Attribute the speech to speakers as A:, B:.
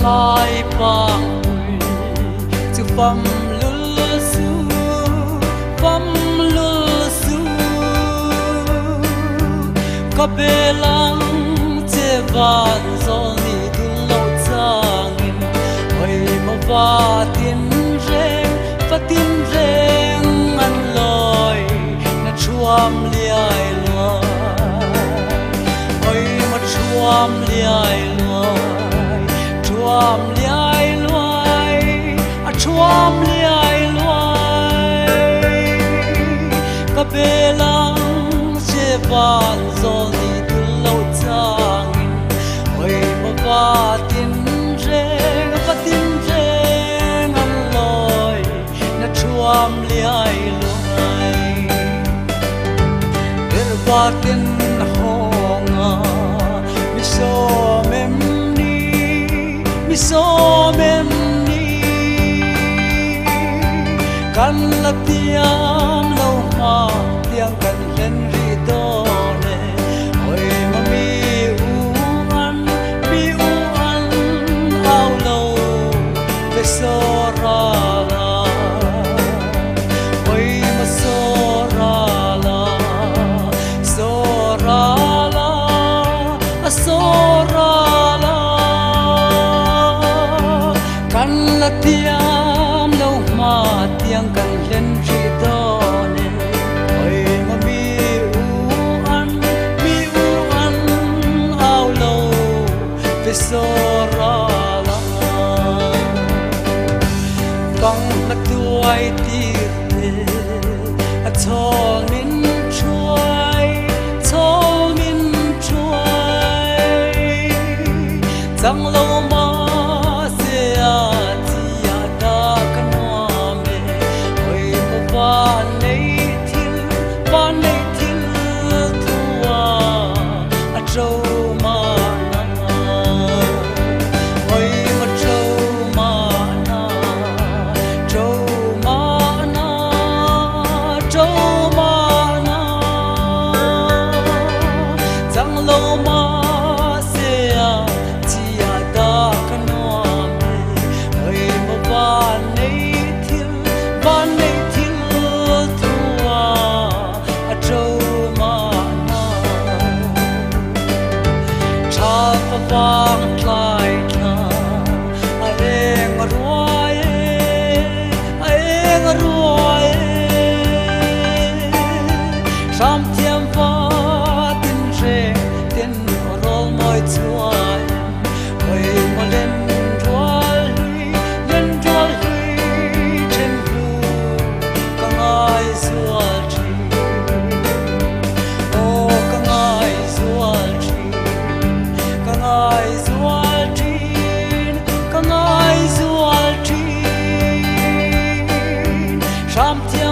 A: Tlai pangpui chu fam lul su, fam lul su. Ka belang che van zawl ni dul lo changin, oi maw va tin reng, va tin reng an lawi na thuam liai luai. Oi maw thuam liai luai, thuam liai luai, a thuam liai luai. Ka belang che van zawl ni dul lo changin, oi maw va tin reng, va tin reng an lawi na thuam liai luai. Berbatin hawnga mi sawm em ni, mi sawm em ni. Kan la tiam lo hma tiang kan hlen rih dawn e, oi maw mi u an, mi u an au lo ve saw ral a, oi maw saw ral a, saw ral a, a saw ral a. Kan la tiam lo hma tiang kan hlen rih dawn e, oi maw mi u an, mi u an au lo ve saw ral a. Bang na tuai tir te a chawl min thuai, chawl min thuai. Chang lo ma se a chi a ta ka nuam e, oi maw van nei thil, van nei thil thua a to ma na, oi maw to ma na, to ma na, to ma na. Chang lo ma se a chi a ta ka nuam e, oi maw van nei thil, van nei thil thua a to ma na. Tha pa vang tlai thla a eng ruai e, a eng ruai e. Hram thiam va tin reng tin rol moi chuai, oi maw len rual hlui, len rual hlui then hlu ka ngai zual thin. Aw ka ngai zual thin, ka ngai zual thin, ka ngai zual thin. Hram thiam